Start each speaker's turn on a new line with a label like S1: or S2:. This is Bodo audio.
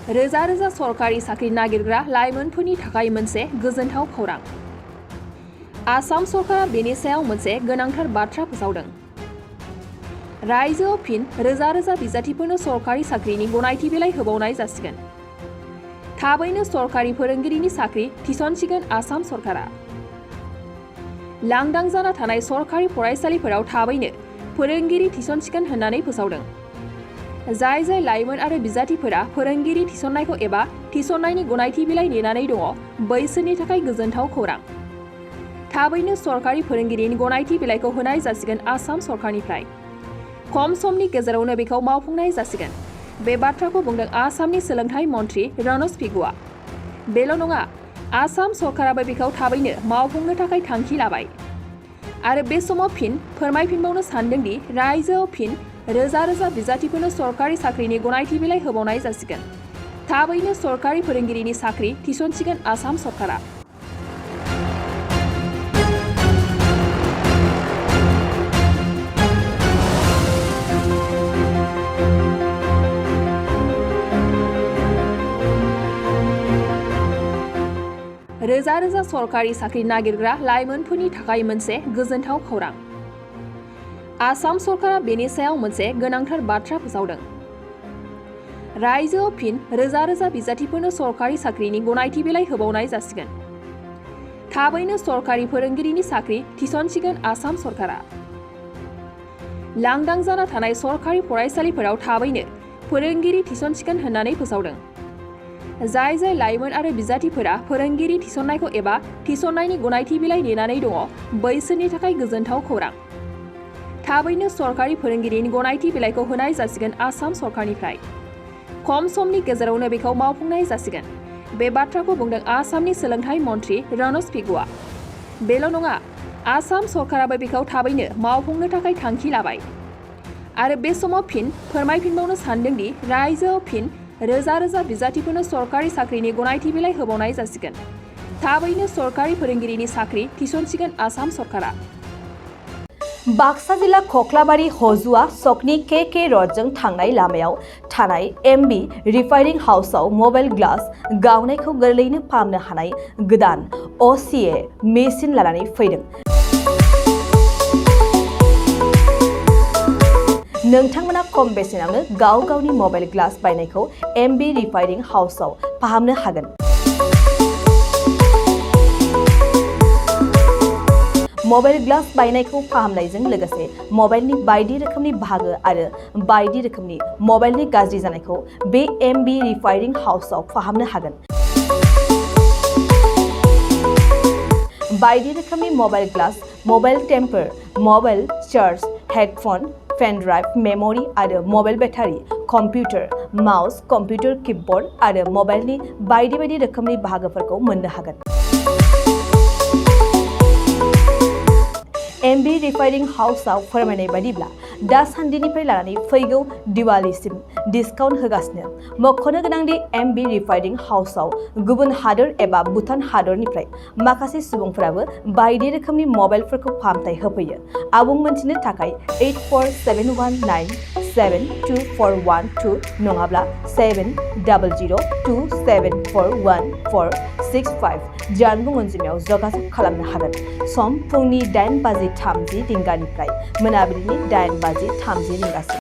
S1: रोजा रोजा सरकारि साख्रि नागिरग्रा लाइमोनफोरनि थाखाय मोनसे गोजोनथाव खौरां। आसाम सरकारा बेनि सायाव मोनसे गोनांथार बाथ्रा फोसावदों। रायजोआव फिन रोजा रोजा बिजाथिफोरनो सरकारि साख्रिनि गनायथि बिलाइ होबावनाय जासिगोन। थाबैनो सरकारि फोरोंगिरिनि साख्रि थिसनसिगोन आसाम सरकारा। लांदां जाना थानाय सरकारि फरायसालिफोराव थाबैनो फोरोंगिरि थिसनसिगोन होननानै फोसावदों। जाय लाइमोन आरो बिजाथिफोरा फोरोंगिरि थिसननायखौ एबा थिसननायनि गनायथि बिलाइ नेनानै दङ, बैसोरनि थाखाय गोजोनथाव खौरां। थाबैनो सरकारि फोरोंगिरिनि गनायथि बिलाइखौ होनाय जासिगोन आसाम सरकारनिफ्राय। खम समनि गेजेरावनो बेखौ मावफुंनाय जासिगोन। बे बाथ्राखौ बुंदों आसामनि सोलोंथाइ मन्थ्रि रनज पेगुआ। बेल' नङा, आसाम सरकाराबो बेखौ थाबैनो मावफुंनो थाखाय थांखि लाबाय। आरो बे समाव फिन फोरमायफिनबावनो सानदों दि रायजोआव फिन रोजा रोजा बिजाथिफोरनो सरकारि साख्रिनि गनायथि बिलाइ होबावनाय जासिगोन। थाबैनो सरकारि फोरोंगिरिनि साख्रि थिसनसिगोन आसाम सरकारा। रोजा रोजा सरकारि साख्रि नागिरग्रा लाइमोनफोरनि थाखाय मोनसे गोजोनथाव खौरां। आसाम सरकारा बेनि सायाव मोनसे गोनांथार बाथ्रा फोसावदों। रायजोआव फिन रोजा रोजा बिजाथिफोरनो सरकारि साख्रिनि गनायथि बिलाइ होबावनाय जासिगोन। थाबैनो सरकारि फोरोंगिरिनि साख्रि थिसनसिगोन आसाम सरकारा। लांदां जाना थानाय सरकारि फरायसालिफोराव थाबैनो फोरोंगिरि थिसनसिगोन होननानै फोसावदों। जाय लाइमोन आरो बिजाथिफोरा फोरोंगिरि थिसननायखौ एबा थिसननायनि गनायथि बिलाइ नेनानै दङ, बैसोरनि थाखाय गोजोनथाव खौरां। थाबैनो सरकारि फोरोंगिरिनि गनायथि बिलाइखौ होनाय जासिगोन आसाम सरकारनिफ्राय। खम समनि गेजेरावनो बेखौ मावफुंनाय जासिगोन। बे बाथ्राखौ बुंदों आसामनि सोलोंथाइ मन्थ्रि रनज पेगुआ। बेल' नङा, आसाम सरकाराबो बेखौ थाबैनो मावफुंनो थाखाय थांखि लाबाय। आरो बे समाव फिन फोरमायफिनबावनो सानदों दि रायजोआव फिन रोजा रोजा बिजाथिफोरनो सरकारि साख्रिनि गनायथि बिलाइ होबावनाय जासिगोन। थाबैनो सरकारि फोरोंगिरिनि साख्रि थिसनसिगोन आसाम सरकारा।
S2: बाक्सा जिल्ला खख्लाबारि हजुआ सकनि के रडजों थांनाय लामायाव थानाय एमबि रिफाइनिं हाउसआव मबाइल ग्लास गावनायखौ गोरलैयैनो फाहामनो हानाय गोदान असिए मेसिन लानानै फैदों। नोंथांमोना खम बेसेनावनो गाव गावनि मबाइल ग्लास बायनायखौ एमबि रिफाइनिं हाउसआव फाहामनो हागोन। मबाइल ग्लास बायनायखौ फाहामनायजों लोगोसे मबाइलनि बायदि रोखोमनि बाहागो आरो बायदि रोखोमनि मबाइलनि गाज्रि जानायखौ बे एमबि रिफाइनिं हाउसआव फाहामनो हागोन। बायदि रोखोमनि mobile glass, mobile temper, mobile charge, headphone, pen drive, memory आरो mobile battery, computer, mouse, computer keyboard आरो मबाइलनि बायदि रोखोमनि बाहागोफोरखौ मोननो हागोन। एमबि रिफाइनिं हाउसआव फोरमायनाय बायदिब्ला दासान्दिनिफ्राय लानानै फैगौ दिवालीसिम डिसकाउन्ट होगासिनो। मख'नो गोनांदि एमबि रिफाइनिं हाउसआव गुबुन हादोर एबा भुटान हादरनिफ्राय माखासे सुबुंफोराबो बायदि रोखोमनि मबाइलफोरखौ फाहामथाय होफैयो। आबुं मोनथिनो थाखाय 8471972412 नङाब्ला 7002741465 जानबुं अनजिमायाव जगाजग खालामनो हागोन। सम फुंनि 8:30 रिंगानिफ्राय मोनाबिलिनि 8:30 रिंगासिम।